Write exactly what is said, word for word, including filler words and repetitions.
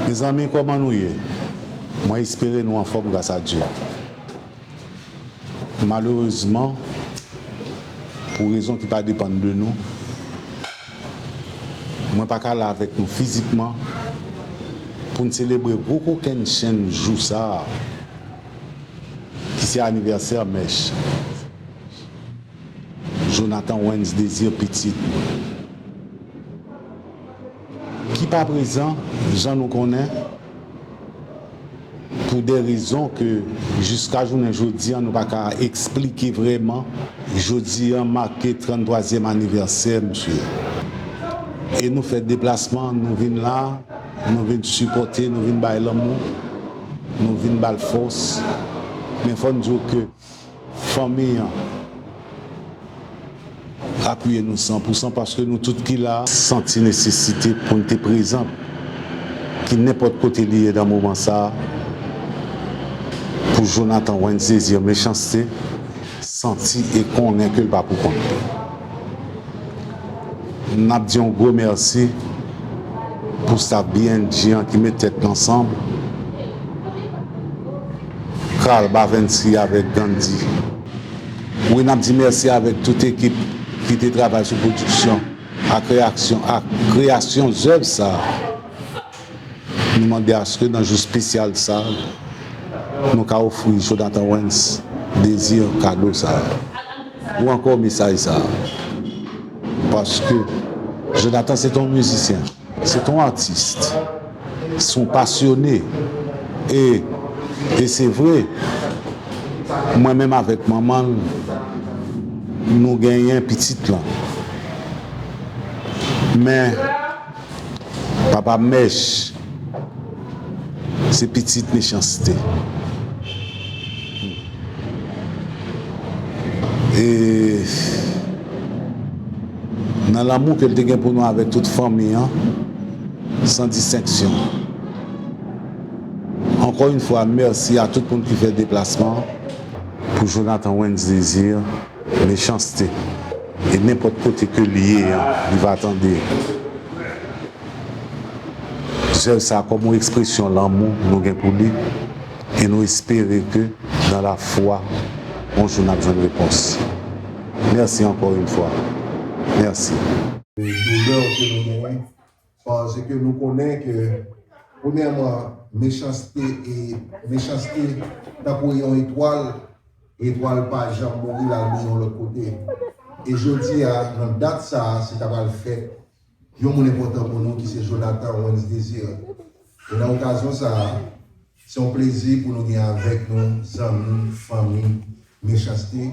Mezanmi, kòman nou ye? Mwen espere nou anfòm gras a Dye. Malerezman, pou rezon ki pa depann de nou, mwen pa ka la avèk nou fizikman pou n selebre gwo kokennchenn jou sa a, ki se anivèsè Mèch Jonathan Wens Désir pitit mwen, ki pa prezan, jan nou konnen, pou de rezon ke jiska jounen jodi a nou pa ka eksplike vrèman. Jodi a make tranntwazyèm anivèsè misye. E nou fè deplasman, nou vin la, nou vin sipòte, nou vin bay lanmou, nou vin ba l fòs. Men fò n di w ke fanmi an apiye nou san pou san, paske nou tout ki la santi nesesite pou n te prezan, ki nenpòt kote li ye nan moman sa a, pou Jonathan Wens Désir Mechanste santi e konnen ke l pa pou kont li. N ap di yon gwo mèsi pou staff B N G an ki met tèt l ansanm, Carl Bavensky avèk Gandhi. Wi, n ap di mèsi avèk tout ekip ki te travay sou pwodiksyon ak reyaksyon, ak kreyasyon zèv sa a. Nou mande aske nan jou espesyal sa a, nou ka ofri Jonathan Wens Désir kado sa a. Ou ankò mesaj sa a. Paske Jonathan se t on mizisyen, se t on atis, se on pasyone. E, e se vre, mwen menm avèk manman l, nou genyen pitit lan. Men, papa Mèch, se pitit Mechanste. E nan lanmou ke l te gen pou nou avèk tout fanmi an, san distenksyon. Ankò yon fwa, mèsi a tout moun ki fè deplasman an pou Jonathan Wens Désir Mechanste. E nenpòt kote ke l ye an, li va tande zèv sa a kòm yon ekspresyon lanmou nou gen pou li. E nou espere ke dans la foi, yon jou n ap jwenn repons. Mèsi ankò yon fwa. Mèsi. Doulè ke nou genyen, paske nou konnen ke, premyèman, Mechanste e Mechanste tankou yon etwal, etwal pa janm mouri, l al briye yon lòt kote. E jodi a, nan dat sa a, se ta pral fèt yon moun enpòtan pou nou ki se Jonathan Wens Désir. E nan okazyon sa a, se yon plezi pou nou gen avèk nou zanmi, fanmi Mechanste.